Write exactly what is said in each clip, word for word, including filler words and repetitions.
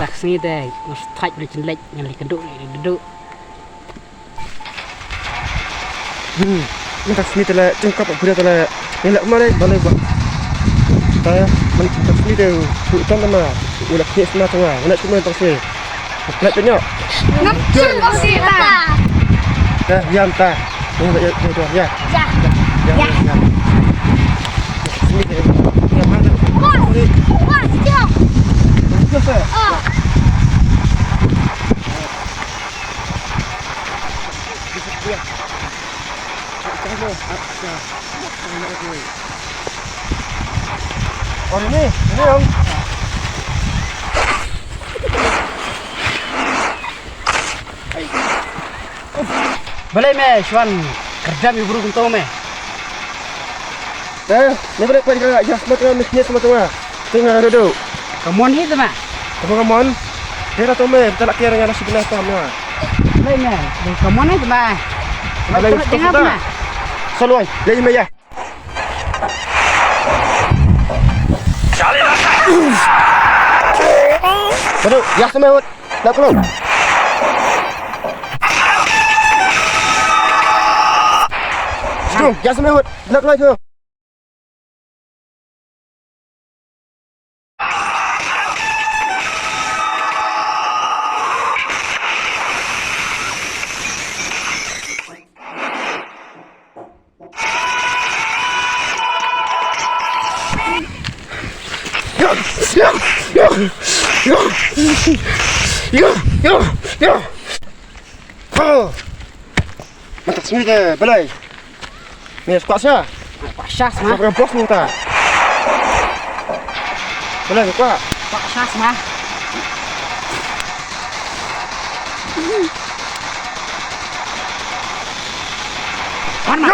Ka sngi te nga sthait bri chin lek ngan lek kynduh lek kynduh. Hmm. Mynta sngi te la jingkap bri te la ngi la mare balai ba. Ta mynta sngi te u tam ma u la khie sma twa. Ngana tu mynta sngi. Lek tanya. Ngam chun ko si ta. Ya, ya ta. Ya, ya, ya, ya. Ya. Ya, ya, ya. Sini, ya. Ya, mana? Wah, wah, siap. Terus, eh. Oh. Oh, ini, ini, Om. Balei me shuwa kyrjam ïa u bru kumto me? Eh, me balei pynjah ïa sma tnga, me khñiot sma tnga. Tnga rudu. Ka mon hi tnga. Tnga ka mon. Tnga to me, tnga kiar nga nasi bina tam tnga. Balei me, ka mon hi tnga. Balei tnga tnga. Saloi, lei me ya. Aduh, ya semewut. Nak keluar. Aduh, ya semewut. Nak keluar tu. Mynta sngi te balei? Me kwah sha? Kwah sha sma. Kwah bos mynta. Balei kwah? Kwah sha sma. Wan ma.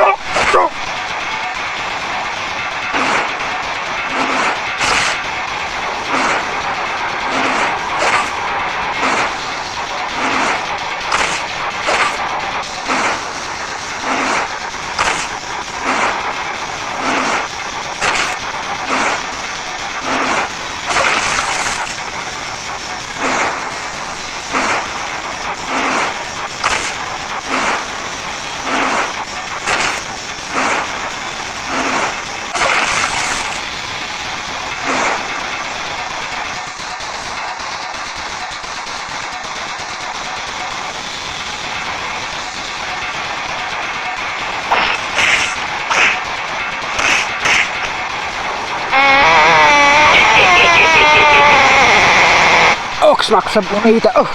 Oh, smak smak ita. Oh.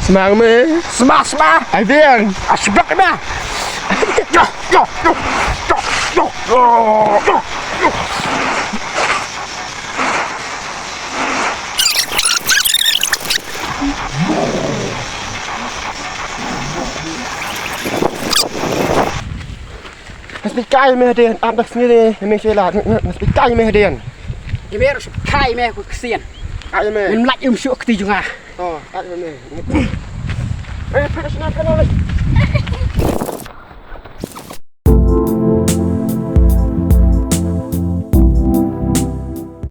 Smak me. Smak smak. Ai biang. Asbak na. Yo, yo, yo. Yo, yo, yo, yo. Mas pikai me den, ap dak sini me sela, mas pikai me den. Ye mer pikai me ku kesian. Ai me. Ngam lait um suk kti junga. Oh, ai me. Eh, pada sini kan oleh.